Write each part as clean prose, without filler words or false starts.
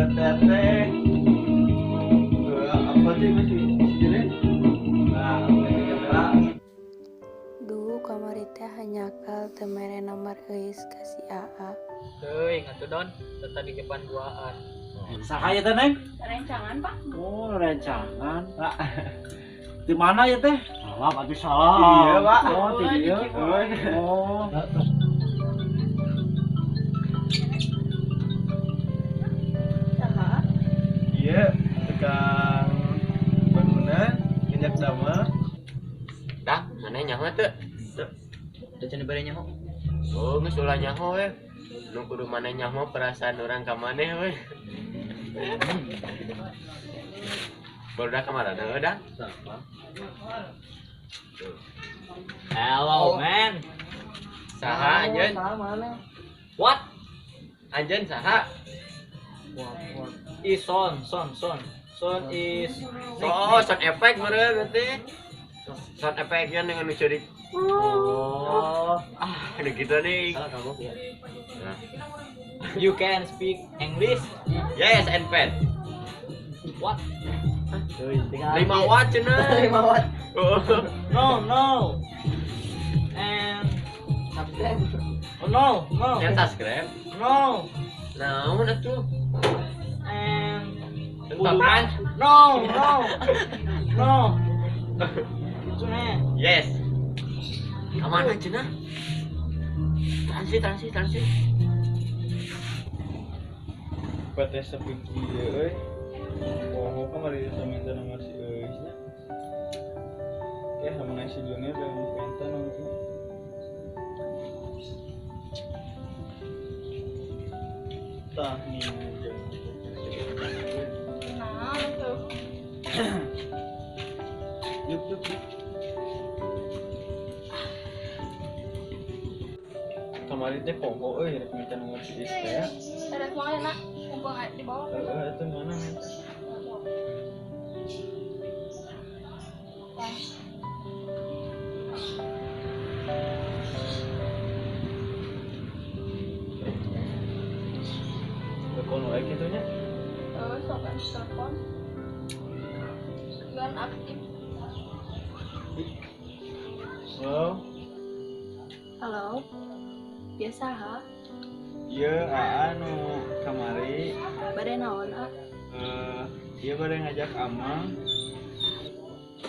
Ke teteh. Apa sih masih si? Nah, Duh, kamari teh hanjakal teu mere nomor Euis ka si Aa. Teuing atuh Don, teu di depan duaan. Saha ya teh, Neng? Rencangan, Pak. Oh, rencangan. Di mana ya teh? Salam atuh salam. Iya, Pak. Oh, di dieu. Oh. Saha? Iya, tukang bangunan minyak damel. Dah, mana nyaho teu? Teu cenah bere nyaho. Oh, geus ulah nyaho we. Nu kudu maneh nyaho perasaan urang ka maneh we. Barudak kamarana heuh dah. Hello, man. Saha anjeun? What? Anjeun saha? Is son, son, son. Son is Oh, sound effect meureun berarti. Sound effect-nya dengan nu ceurik. Oh. Ah, udah gitu nih. Salah kagok ya. Nah. You can speak English? Yes, and pen. What? 5 watt cenah. 5 watt. Oh. No, no. And oh, no, no. And subscribe. No. Naon atuh? And Tentang no, no. No. Itu nih. Yes. Kamana cenah? Transi, transi, transi. Pate sepi kieu euy. Poho kamari teh minta nomor si Euis nya. Ya sama si Junior yang minta nomornya. Tah nih aja. Nah, tuh. Yuk, yuk, yuk. Kamari teh poho euy rek minta nomor si Euis teh. Ada semuanya, nak. Mumpung di bawah. Heeh, itu mana minta? Teh. Telepon wae kitu nya. Sok kan telepon. Gan aktif. Halo. Halo. Biasa ha? Ieu Aa nu kamari. Bade naon, A? Ieu bade ngajak Amang.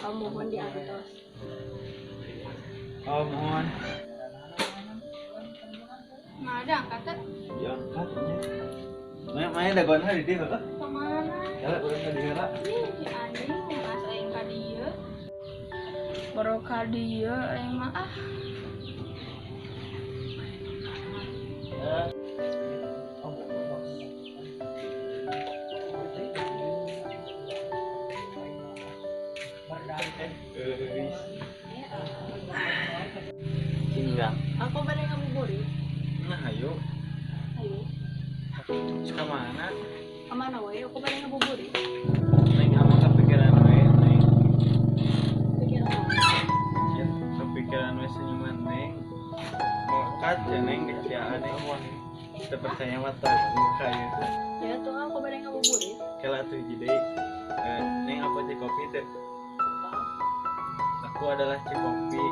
Oh, mohon diantos. Oh, mohon. Nah, ada angkat teh. Diangkat nya. Mana dagoan di dieu heuh? Kemana? Heula urang ka dieu heula. Ih, si anjing mas aing ka dieu. Baru ka dieu aing mah ah. Euis. Cinggang. Aku bade ngabuburit. Nah, ayo. Ayo. Ka mana? Ka mana we? Aku bade ngabuburit. Neng amang kepikiran we, Neng. Pikiran naon? Ya, kepikiran we senyuman Neng. Melekat ya Neng di hati Aa Neng. Teu percaya mah tah muka ieu. Ya tuh aku bade ngabuburit. Kela atuh hiji deui. Neng apa cikopi teh? Aku adalah cikopi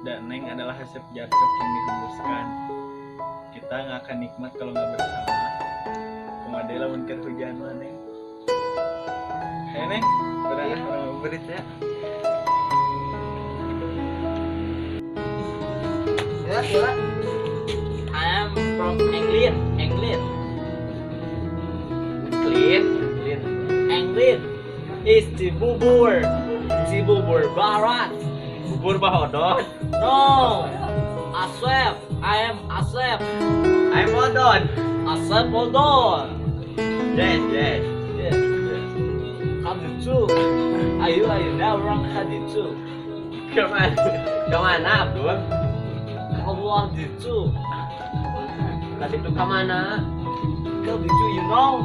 dan Neng adalah asap jarcok yang dihembuskan. Kita nggak akan nikmat kalau nggak bersama. Kumaha lamun keur hujan mah Neng. Hey Neng, urang ngabuburit ya. Ya, ya. I am from England, England. Clean, clean. England is Cibubur. Cibubur Barat. Bubur bahodon. No. Asep, I am Asep. I'm Odon. Asep Odon. Yes, yes. Yes. Kaditu. Ayo ayo dah orang kaditu. Kemana? Kemana, Abdul? Allah ditu. Tadi itu kemana? Kaditu you know.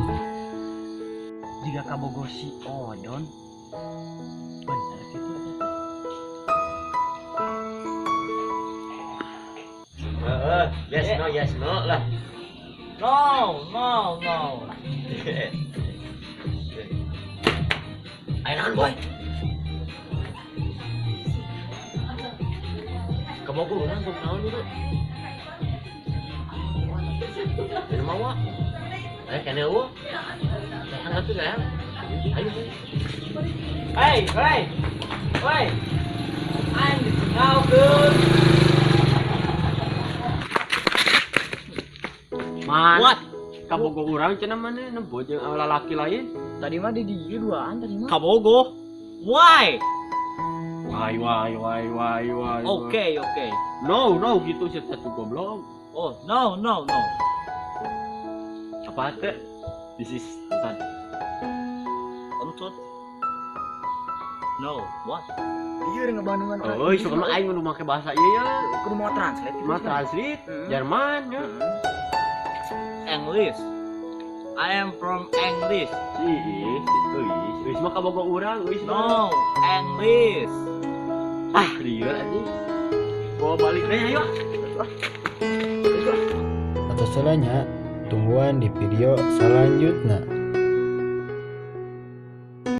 Jika kabogo si Odon. Bener gitu. Yes no, yes no lah. No, no, no. Ayo naon boy? Kabogo urang kumaha naon itu? Ini mau ah? Ayo kene eueuh. Sayang atuh sayang. Ayo. Hey, hey. Hey. I'm now good. Man. What? Kabogo urang cenah maneh nempo jeung lalaki lain. Tadi mah di dieu duaan tadi mah. Kabogo. Why? Why why why why why. Okay, okay. No, no gitu sih satu goblok. Oh, no, no, no. Apa teh? This is Anton. Ontut. No, what? Iya udah ngebandungan orang. Oh, suka mah aing kudu make bahasa ieu ya. Kudu mau translate. Mah translate Jerman ya. English. I am from English. Si Is, euis, euis mah kabogo urang, euis mah. No, English. Ah, lieur anjing. Bawa balik deh ayo. Atau salahnya, tungguan di video selanjutnya.